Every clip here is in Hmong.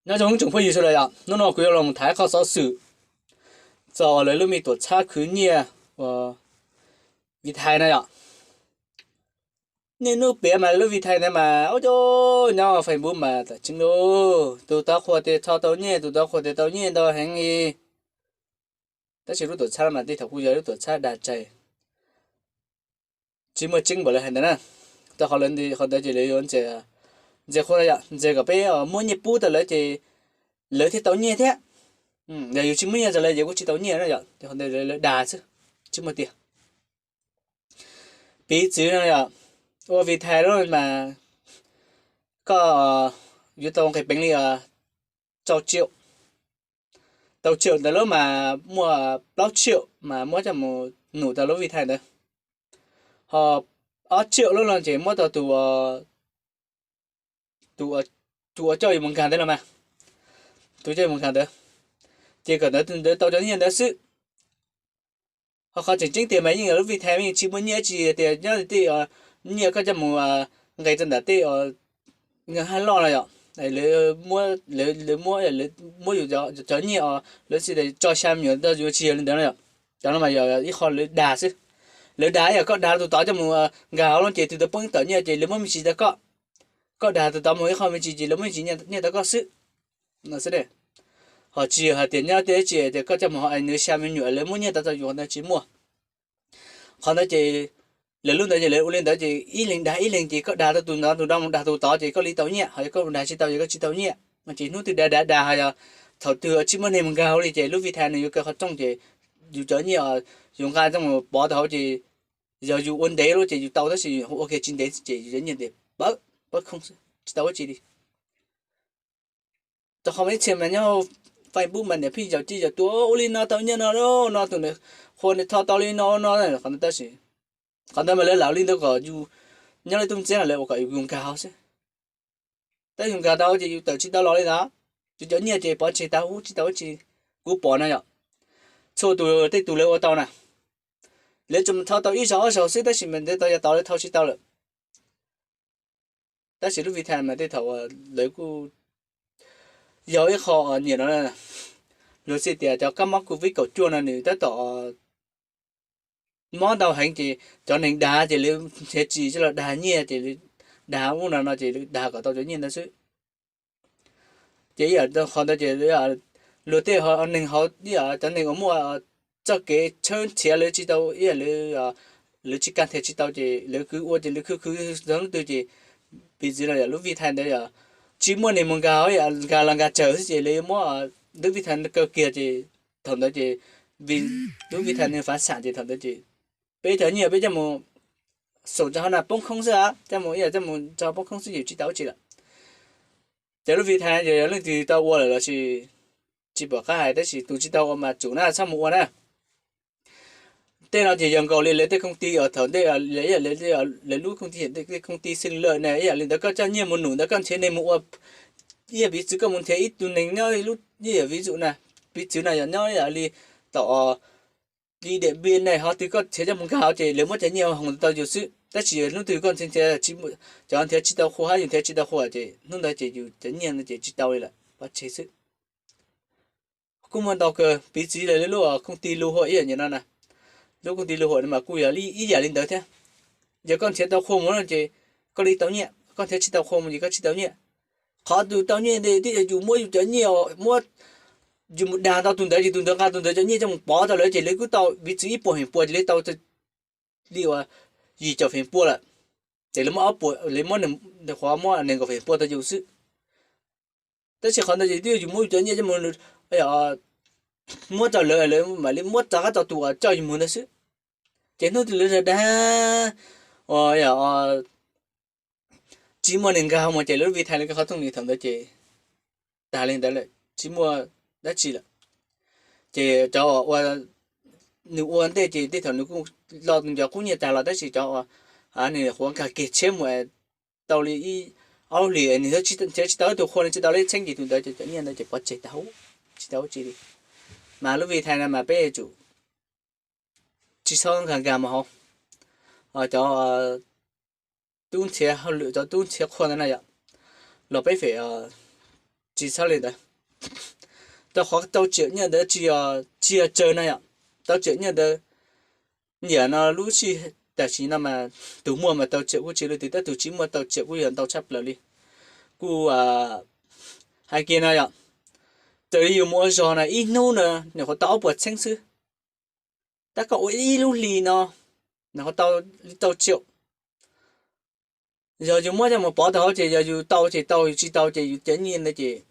Nyob zoo tsoom phooj ywg sawv daws yom, hnub no kuv yuav los tham qhov xov xwm txog lawv lub me tuam txhab khwv nyiaj uas Vitae no yom. Niaj hnub piav mas lub Vitae ntawd mas ua cas nyob Facebook mas tam tseeb lauj, tus tod qhuas tias tho tau nyiaj, tus tod qhuas tias tau nyiaj ntau heev li. Tab sis lub tuam txhab mas tej thaum kuj yog lub tuam txhab dag tsawg, tsis muaj tseeb npaum lawv hais ntawd na. Rau qhov lawv qhov ntawd ces lawv yuav ntxias qhua yom, ntxias kom peb muab nyiaj pub rau lawv ces lawv thiaj tau nyiaj thiab. Yog yus tsis muab nyiaj rau lawv ces kuj tsis tau nyiaj na yom, ces qhov ntawd lawv dag xwb, tsis muaj tiag. Piv txwv no yom, ua Vitae lawm mas koj yuav tau nqis peev li rau tsiaum, tau tsiaum ntawd lawm mas muaj plaub tsiaum mas muab coj mus num tau lub Vitae ntawd, ho ob tsiaum lawm no ces muab tau tus, tus uas coj yus mus nkag ntawd los mas, tus coj yus mus nkag ntawd, ces kom ntawd tus ntawd tau cov nyiaj ntawd xwb. Ho qhov tseem ceeb tiag mas yeej yog lub Vitae yeej tsis muaj nyiaj tsis tias nyob tej nyiaj koj coj mus nqis rau ntawm tej nqi hab loj no yom, lawv muab, lawv muab yus cov nyiaj os, lawv xav tso xya me nyuam rau yus, tsis yog li ntawd no yom. Cov no mas yog ib qho lawv dag xwb. Lawv dag yog koj dag tus tod coj mus nkag hauv no ces tus tod poob tawm nyiaj ces lawv muab me ntsis rau koj. Koj dag tus tod mus ib qho me ntsis ces lawv muab me ntsis nyiaj rau koj xwb. Ho tsis yog hais tias nyob tej tsis tias koj coj mus hauv nws xya me nyuam lawv muab nyiaj tau rau yus, qhov ntawd tsis muaj. Qhov ntawd ces lawv lub ntawd ces lawv ua li ntawd ces ib leeg dag ib leeg ces koj dag tau tus ntawd, tus ntawd mus dag tus tod ces koj li tau nyiaj, ho yog koj mus dag tsis tau ces koj tsis tau nyiaj. Ces hnub twg dag dag dag ho yog thaum twg tsis muaj neeg mus nkag hauv li ces lub Vitae nws yuav kaw qhov rooj ces yus cov nyiaj yus nqa coj mus pov tau hauv ces yog yus ua ntev lawm ces yus tau, tab sis ua kiag tsis ntev ces yus cov nyiaj ntawd pawv, pawv khoob xwb tsis tau dab tsi li. Rau qhov ib txhia mas nyob Facebook mas niam phij yaum ci yaum tuav ua li no tau nyiaj no, no tus ntawd qhuas nws tho tau li no no, qhov ntawd tab sis, qhov ntawd mas lawv lam li ntawd kom yus nyob li tub ntxhiab no lawv ua kom yus nkag hauv xwb. Tab yus nkag tau ces yus tawm tsis tau los li ntawd, yus cov nyiaj ces pov tseg tag huv tsis tau dab tsi. Kuv pom no yom, txhua tus tej tus lawv ua tau na, lawv tsuas mus thau tau ib zaug ob zaug xwb tab sis mas ntev tau yav tod lawv thau tsis tau lawm. Tab sis lub Vitae mas tej thaum lawv kuj yog ib qho nyiam no, luag xav tias cov kab mob Covid kaum cuaj no nws tab tom mob ntau heev ces cov neeg dag ces lawv nrhiav tsis coj los dag nyiaj ces lawv dag ub no no ces lawv dag kom tau cov nyiaj ntawd xwb. Ces ib yam qhov ntawd ces luag tej neeg hauv ib yam cov neeg uas muaj txoj kev tshawb nrhiav lawv tsis tau ib yam li lawv tsis kaj nrhiav tsis tau ces lawv kwv ua ces lawv khwv khwv txog hnub twg ces piv txwv no yom lub Vitae ntawd yom tsis muaj neeg mus nkag, nkag los nkag tsawg xwb ces lawv yuav muab lub Vitae kaw kiag ces thaum ntawd ces vim lub Vitae nws fav xam ces thaum ntawd ces peb cov nyiaj peb coj mus xum rau hauv no poob khoob xwb, coj mus ib yam coj mus tso poob khoob xwb ces tsis tau dab tsi lawm. Ces lub Vitae ces yog leej twg tau ua lawm los sis tsis pom qab hais tab sis tus tsis tau ua mas tsum na txhob mus ua na. Tej no ces yog nkaus li lawv tej khoo ti uas thaum ntej lawv lub khoo ti, tej khoo ti xeeb lawm ne ib yam li ntawd koj coj nyiaj mus num ntawd koj nrhiav neeg mus ua, ib yam piv txwv koj mus nrhiav ib tug neeg nyob ib yam vis zum na, piv txwv no yog nyob ib yam li tom li Diam Npiam ne ho twg koj nrhiav coj mus nkag hauv ces lawv muab cov nyiaj hoov tau yus xwb tab sis hnub twg koj nrhiav, cov nrhiav tsis tau qhua hab yus nrhiav tsis tau qhua ces hnub ntawd ces yus cov nyiaj ntawd ces tsis tau li lawm pov tseg xwb. Kuj muaj ntau kawg piv txwv lawv lub khoo ti lu huam ib yam nyuag no na, lub khoo ti lu huam no mas kuj yog ib yam li ntawd thiab. Yog koj nrhiav tau qhua mus no ces koj li tau nyiaj, koj nrhiav tsis tau qhua mus ces koj tsis tau nyiaj. Qhov tus tau nyiaj ntawd twb yog yus muab yus cov nyiaj, muab, yus mus dag tau tus ntawd ces tus ntawd nqa tus ntawd cov nyiaj coj mus pov tau lawm ces lawv kuj tau piv txwv ib puas feem pua ces lawv tau li uas yim caum feem pua lawm. Ces lawv muab, lawv muab, qhov muab nees nkaum feem pua tau yus xwb. Tab sis qhov ntawd ces twb yog yus muab yus cov nyiaj coj mus muab rau lawv, lawv mam li muab rov qab rau tus uas coj yus mus ntawd xwb. Ces hnub twg lawv dag, tsis muaj neeg nkag hauv mus ces lawv lub Vitae li qhov rooj li thaum ntawd ces tag li ntawd lawm tsis muaj dab tsi lawm. Ces cov uas nws ua ntej ces tej thaum nws kuj lo tus cov qub nyiaj tag los tab sis cov uas nws qhuav nkag kiag tshiab mus tau li ib ob lub hlis nws nrhiav tsis tau ib tug qhua, nws tsis tau li txheeb ces tus ntawd ces cov nyiaj ntawd ces pov tseg tag huv tsis tau dab tsi li. Mas lub Vitae no mas peb yuav tsum tsis txhob nkag nkag mus hauv. Cov tub nrhiav hauj lwm, cov tub nrhiav qhua ntawd na yom, los peb fem tsis txhob li ntawd. Rau qhov tau tsiaum nyiaj ntawd tsis yog, tsis yog tsawg na yom. Tau tsiaum nyiaj ntawd, nyiam no lub sij tam sim no mas tus muaj mas tau tsiaum kuj tsis leej twg, tab tus tsis muaj tau tsiaum kuj yog ntau tshaj plaws li. Kuj hais kiag no yom, raws li yus mus ua zog na ib hnub na nyuam qhuav tau ob puas txheeb xwb. Tab koj ua ib lub hlis no nyuam qhuav tau li tau tsiaum. Yog yus muab coj mus pov tau hauv ces yog yus tau ces tau, yus tsis tau ces yus cov nyiaj ntawd ces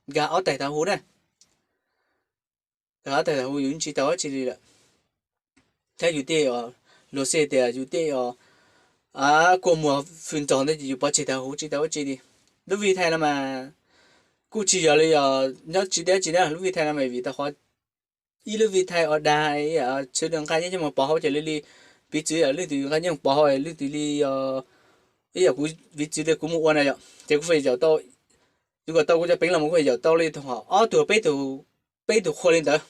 nkag ob tais thav huv na. Nkag ob tais thav huv yus tsis tau dab tsi li lawm. Thiab yus tej, luag xij tias yus tej kua muag fws nrog ntawd ces yus pov tseg thav huv tsis tau dab tsi li. Lub Vitae no mas kuj tsis yog li yog nyob tsis deb tsi na, lub Vitae no mas vim tau qhov ib lub Vitae ua dag, txhua tus nqa nyiaj coj mus pov hauv ces li li piv txwv yog leej twg nqa nyiaj mus pov hauv leej twg li, ib yam kuv piv txwv li kuv mus ua na yom, ces kuv fais yaum tau, yus kom tau kuv cov peev los mus kuv fais yaum tau li thaum ob tug peb tug, peb tug qhua li ntawd,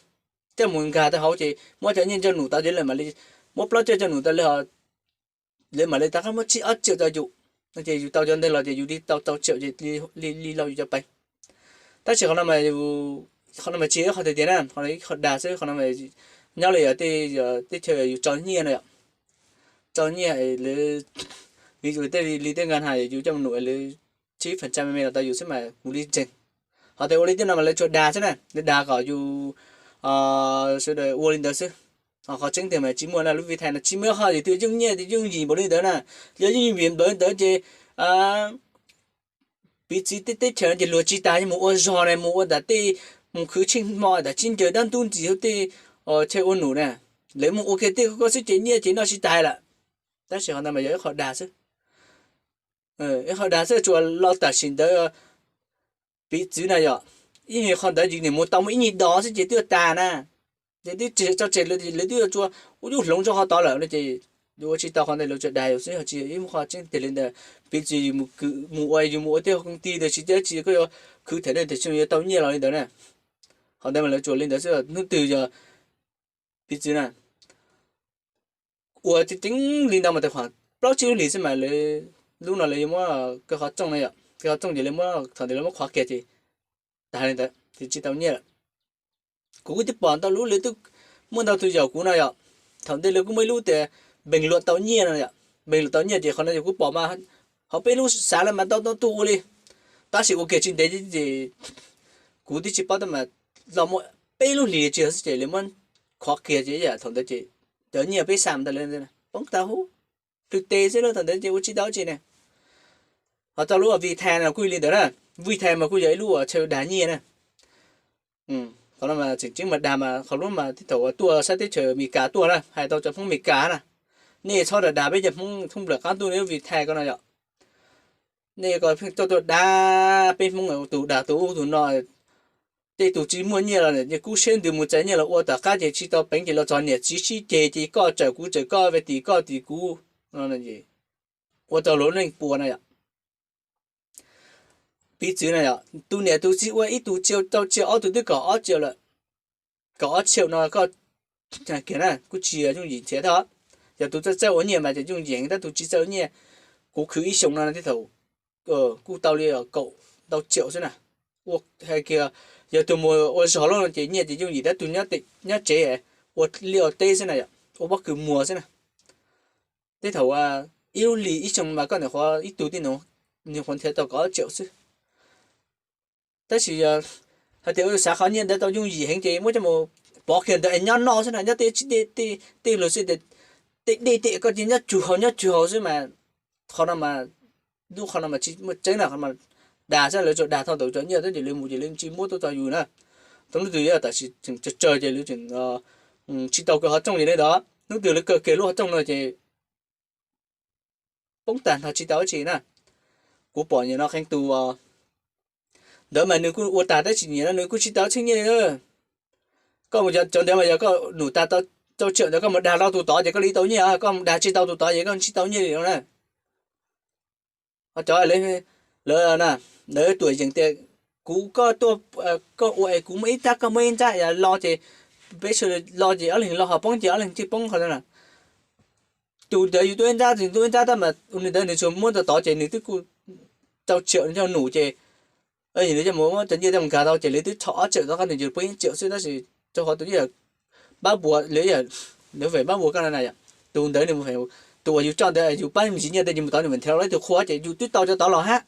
coj mus nkag tau hauv ces muab cov nyiaj coj num tau ces lawv mam li, muab plaub coj coj num tau li, lawv mam li rov qab muab tsib ob tsiaum rau yus. Ces yus tau cov ntawd los ces yus li tau rau tsiaum ces li lauj yus cov peev. Tab sis qhov no mas, qhov no mas tsis yog ib qhov tiag tiag na, qhov no ib qho dag xwb, qhov no mas nyob li yog tej, teb chaws yus tso nyiaj no yom, tso nyiaj lawv, vis dua tej li tej nkag hais yus coj mus num lawv tsib feem tsam me me los tau yus xwb mas kuv li ntseeg. Ho tias ua li tej no mas lawv tsuas dag xwb na, lawv dag kom yus sawv daws ua li ntawd xwb. Ho qhov tseeb tiag mas tsis muaj na, lub Vitae no tsis muaj qhov twg yooj nyiaj yooj yim npaum li ntawd na. Yog yooj yim npaum li ntawd ces piv txwv tej teb chaws no ces luag tsis tas mus ua zog na, mus ua ntawm tej, mus khwv tsheej hmo ntawm tsib ncaws dab ntub ntxiv hauv tej chaw ua num na. Lawv mus ua kiag tej koj xwb ces nyiaj ces noj tsis tas lawm. Tab sis qhov ntawd mas yog ib qho dag xwb. Ib qho dag xwb tsuas los tam sim ntawd piv txwv na yom, ib nyuag qho ntawd yus nim mus tau muaj ib nyuag dos xwb ces twb tas na. Ces twb tsis tso tseg lawv, lawv twb yuav tsuas ua yus hloov rau qhov tod lawm no ces yus ua tsis tau qhov ntawd lawv tsuas dag yus xwb, ho tsis yog ib qho tseeb tiag li ntawd. Piv txwv yus mus ua, yus mus ua tej koob tij ntawd tsis deb tsi koj yuav khwv them ne tias tseem yuav tau nyiaj los li ntawd na. Qhov ntawd mas lawv tsuas li ntawd xwb, hnub twg yog piv txwv na ua tseeb tseeb li ntawd mas tau qhov plaub tsib lub hlis xwb mas lawv, lub no lawv yuav muab kaw qhov rooj na yom, kaw qhov rooj ces lawv muab, thaum ntawd lawv muab qhuav kiag ces tas li ntawd ces tsis tau nyiaj lawm. Kuv kuj twb pom ntau lub, lawv twb muaj ntau tus yaum kuv no yom, thaum ntawd lawv kuj muaj ib lub tias npeeg luam tau nyiaj no yom, npeeg luam tau nyiaj ces qhov no yog kuv pom mas hauv peb lub xav lawm mas ntau ntau tus ua li, tab sis ua kiag tsis ntev ces kuv twb tsis paub tab mas los muaj peb lub hlis tsis yog xwb ces lawv muab qhuav kiag ces ib yam thaum ntawd ces cov nyiaj peb xa ntawd lawv poob tag huv, plhws tes xwb lawm thaum ntawd ces ua tsis tau tsi ne. Ho tau lub Vitae no kuj li ntawd na, Vitae mas kuj yog ib lub uas chaw dag nyiaj na. Qhov no mas tseem ceeb mas dag mas qhov lub mas tej thaum uas tuaj sab teb chaws Amelikas tuaj na, hais tau cov Hmoob Amelikas na, nej txhob dag dag peb cov Hmoob thoob plaws qab ntuj nej lub Vitae ko no yom. Nej ko pheej tuaj tuaj dag peb Hmoob tus dag tus ub tus no, tej tus tsis muaj nyiaj los kub siab ntws mus txais nyiaj los ua tom qab ces tsis tau peev ces los txog niam txiv sib ceg ces koj tsawm kuv tsawm koj, ves tim koj tim kuv, ua rau luag neej puas na yom. Piv txwv na yom, tus niam tus txiv ua ib tug tsiaj tau tsiaj ob tug twb kaum ob tsiaj lawm, kaum ob tsiaj no koj kiag na kuj tsis yooj yim nrhiav thiab. Yog tus txawj txawj ua nyiaj mas ces yooj yim heev, tab tus tsis txawj ua nyiaj, kuv khwv ib xyoos no tej thaum kuj tau li kaum ntau tsiaum xwb na. Ua hais kiag yog tus mus ua zog loj no ces nyiaj ces yooj yim, tab tus nyob tsev ua liaj ua teb xwb na yom, ua pob kws muag xwb na. Tej thaum ib lub hlis ib xyoos mas koj nyuam qhuav ib tug tej no nyuam qhuav nrhiav tau kaum ob tsiaum xwb. Tab sis hais tias xav qhov nyiaj ntawd tau yooj yim heev ces muab coj mus pov kiag ntawd es nyob noj xwb na, nyob tej, tej luag xwb tias tej dej tej koj cia nyob tsug haus nyob tsug haus xwb mas, qhov no mas, lub qhov no mas tsis muaj tseeb na, qhov no dag xwb, lawv tsuas dag thaum ntawd cov nyiaj tab sis lawv mus ces lawv tsis muab tuaj txog yus na. Thaum hnub twg yog tam sim tseem tsawg tsawg ces lawv tseem tsis tau kaw qhov rooj ces li ntawd, hnub twg lawv kaw kiag lub qhov rooj no ces poob tag nrho tsis tau dab tsi na. Kuv pom nim no qee tus ntawd mas nws kuj ua tag tab sis nim no nws kuj tsis tau txheeb nyiaj li. Koj mus cov ntawd mas yog koj num tag tau tsiaum ntawd koj mus dag tau tus tod ces koj li tau nyiaj, koj mus dag tsis tau tus tod ces koj tsis tau nyiaj li no na. Ho cov lawv, lawv tuam yeem tias kuv koj tuaj, koj ua es kuv muaj ib nrab koj muaj ib nrab los ces peb sawv daws los ces ob leeg los ho poob ces ob leeg thiaj poob qhov ntawd na. Tus ntawd yus tuaj ib nrab, tus tuaj ib nrab tab mas ua li ntawd nws tsuas muab tau tod ces nws twb kuj rau tsiaum nws coj num ces Nws coj mus muab cov nyiaj tej mus nkag tau ces lawv twb rho ob triệu rau koj, nws yog peb triệu xwb tab sis rau qhov tus nyiaj pab puas lawv, lawv fem pab puas koj na yom. Tus ntawd nws, tus uas yus coj ntawd yus pab ntsis nyiaj tej yus mus tod nws mam nrhiav los ib tug qhua ces yus twb tau cov tod los hab.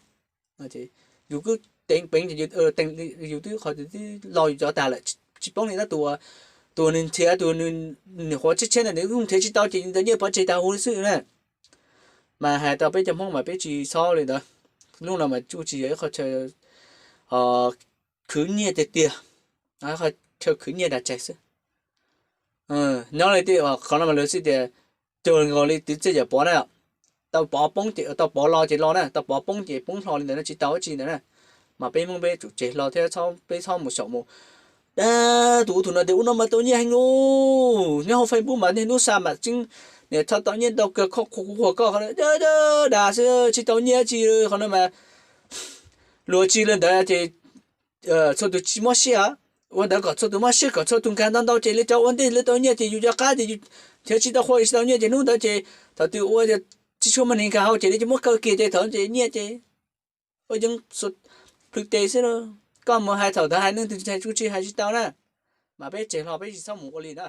Yus kuj teev peev ces yus twb qhov twb los yus cov tag lawm, tsis poob li tab tus, tus nws nrhiav tus nws nyuam qhuav tshiab tshiab ntawd nws kuj nrhiav tsis tau ces ntawd nyiaj pov tseg tag huv li xwb na. Mas hais rau peb cov Hmoob mas peb tsis txhob li ntawd. Lub no mas kuj tsis yog ib qho chaw khwv nyiaj tiag tiag, qho chaw khwv nyiaj dag tseg xwb. Nyob li tej qhov no mas lawv xwb tias, cuag nkaus li twv txiaj yam Pov na, tau Pov poob ces tau Pov los ces los na, tau Pov poob ces poob hlo li ntawd na, tsis tau dab tsi ntawd na. Mas peb Hmoob peb tsum tseg hlo thiab peb txhob mus xyaum mus dag tus ub tus no tias ub no mas tau nyiaj heev lauj, nyob hauv Facebook mas niaj hnub xa mam tseeb, niam txhob tau nyiaj ntau kawg, koj qhuas kuv qhuas koj, dag xwb tsis tau nyiaj dab tsi. Qhov no mas luag tsis li ntawd ces txhua tus tsis mob siab. Ua ntawd kom txhua tus mob siab, kom txhua tus nkag ntau ntau ces lawv cov ua ntej lawv tau nyiaj ces yus cov qab ces yus nrhiav tsis tau qhua, tsis tau nyiaj ces hnub ntawd ces thaum twg ua tsis tshua muaj neeg nkag hauv ces lawv cia muab kaw kiag ces thaum ces nyiaj ces ua yeeb plhws tes xwb lauj. Koj mus hais thaum ntawd hais leej twg tsis hais, tsis hais tsis tau na. Mas peb tseg hlo peb tsis txhob mus ua li na.